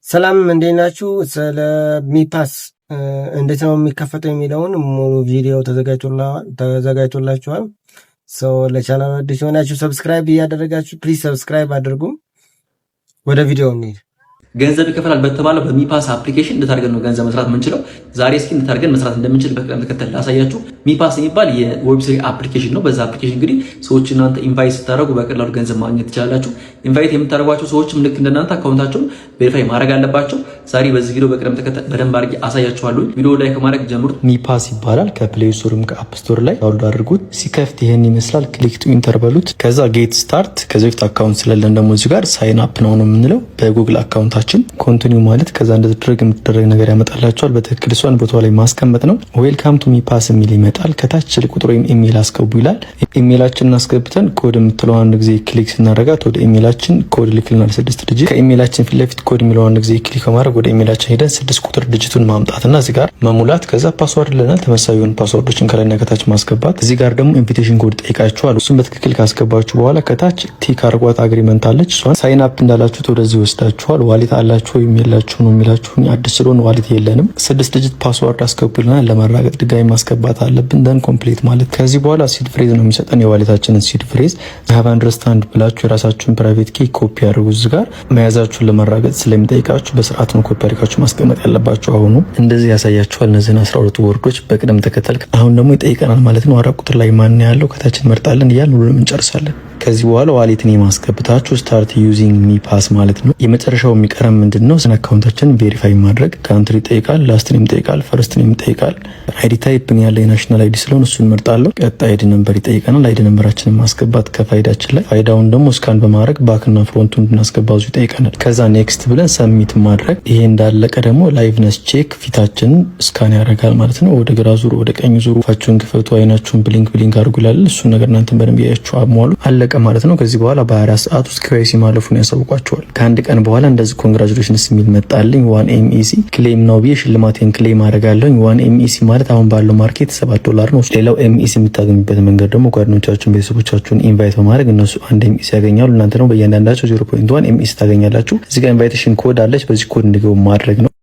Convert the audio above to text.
ሰላም፣ እንዴት ናችሁ? ስለ ሚፓስ እንዴት ነው የሚከፈተው የሚለውን ሙሉ ቪዲዮ ተዘጋጅቶላችኋል። So ለቻናሉ አዲስ የሆናችሁ subscribe እያደረጋችሁ please subscribe አድርጉ። ወደ ቪዲዮ እንሂድ። ገንዘብ ይከፈላል በተባለው በሚፓስ application እንዴት አድርገን ነው ገንዘብ መስራት የምንችለው? ዛሬ እስኪ እንዴት አድርገን መስራት እንደምንችል በቅደም ተከተል ላሳያችሁ። ሚፓስ የሚባል የ Web3 application ነው። በዛ application እንግዲህ ሰዎች እናንተ invite ስታደርጉ በቀላሉ ገንዘብ ማግኘት ትችላላችሁ። Invite የምታደርጓቸው ሰዎችም ልክ እንደናንተ account ኣቸውን verify ማድረግ አለባቸው። ዛሬ በዚህ ቪዲዮ በቅደም ተከተል በደንብ አድርጌ አሳያችኋለሁ። ቪዲዮ like ማድረግ ጀምሩት። ሚፓስ ይባላል። ከ Play Store ም ከ App Store ላይ download አድርጉት። ሲከፍት ይሄን ይመስላል። Click to enter በሉት። ከዛ get start። ከዚህ በፊት account ስለሌለን ደግሞ እዚህ ጋር sign up ነው ነው የምንለው በ Google account ኣችን continue ማለት። ከዛ እንደተደረገ የምትደረግ ነገር ያመጣላችኋል። በትክክል እሷን ቦታው ላይ ማስቀመጥ ነው። Welcome to ሚፓስ የሚል ይመጣል። ከታች ስልክ ቁጥር ወይም ኢሜይል አስገቡ ይላል። ኢሜይላችንን አስገብተን ኮድ የምትለው አንድ ጊዜ click ስናደርጋት ወደ ኢሜይላችን ኮድ ይልክልናል። ስድስት digit። ከኢሜይላችን ፊት ለፊት ኮድ የሚለው አንድ ጊዜ click በማድረግ ወደ ኢሜይላችን ሄደን ስድስት ቁጥር digit ኡን ማምጣትና እዚህ ጋር መሙላት። ከዛ password ይለናል። ተመሳሳይ የሆኑ password ኦችን ከላይና ከታች ማስገባት። እዚህ ጋር ደግሞ invitation code ጠይቃችኋል። እሱን በትክክል ካስገባችሁ በኋላ ከታች tick አርጓት agreement አለች። እሷን sign up እንዳላችሁት ወደዚህ ይወስዳችኋል። Wallet አላችሁ ወይም የላችሁ ነው የሚላችሁ። አዲስ ስለሆን wallet የለንም። ስድስት digit password አስገቡ ይለናል። ለማረጋገጥ ድጋሚ ማስገባት አለብን። Then complete ማለት። ከዚህ በኋላ seed phrase ነው የሚሰጠን። የ wallet ኣችንን seed phrase have understand ብላችሁ የራሳችሁን private key copy አድርጉ። እዚህ ጋር መያዛችሁን ለማረጋገጥ ስለሚጠይቃችሁ በስርዓት ነው ኮፒ አድርጋችሁ ማስቀመጥ ያለባችሁ። አሁኑ እንደዚህ ያሳያችኋል። እነዚህን 12 word ኦች በቅደም ተከተል አሁን ደግሞ ይጠይቀናል ማለት ነው። አራት ቁጥር ላይ ማን ያለው ከታች እንመርጣለን እያልን ሁሉንም እንጨርሳለን። ከዚህ በኋላ wallet name አስገብታችሁ start using ሚፓስ ማለት ነው። የመጨረሻው የሚቀረን ምንድን ነው? Account ኣችንን verify ማድረግ። Country ይጠይቃል፣ last name ይጠይቃል፣ first name ይጠይቃል። ID type ያለ የ national ID ስለሆነ እሱን መርጣለሁ። ቀጣይ ID number ይጠይቀናል። ID number ኣችንን ማስገባት ከፋይዳችን ላይ፣ ፋይዳውን ደግሞ scan በማድረግ back ና front ኡ እንድናስገባ እዙ ይጠይቀናል። ከዛ next ብለን submit ማድረግ። ይሄ እንዳለቀ ደግሞ liveness check ፊታችንን scan ያደርጋል ማለት ነው። ወደ ግራ ዙሩ፣ ወደ ቀኝ ዙሩ፣ አፋችሁን ክፈቱ፣ አይናችሁን blink blink አድርጉ ይላል። እሱን ነገር እናንተን በደንብ ያያችሁ አሟሉ። አለቀ ማለት ነው። ከዚህ በኋላ በ24 ሰዓት ውስጥ KYC ማለፉን ያሳውቋቸዋል። ከአንድ ቀን በኋላ እንደዚህ congratulations የሚል መጣልኝ። 1 MEC claim now ብዬ ሽልማቴን claim አደርጋለሁኝ። 1 MEC ማለት አሁን ባለው market 7 ዶላር ነው። ሌላው MEC የምታገኙበት መንገድ ደግሞ ጓደኞቻችሁን፣ ቤተሰቦቻችሁን invite በማድረግ እነሱ 1 MEC ያገኛሉ። እናንተ ደግሞ በእያንዳንዳቸው 0.1 MEC ታገኛላችሁ። እዚህ ጋር invitation code አለች። በዚህ ኮድ እንዲገቡ ማድረግ ነው።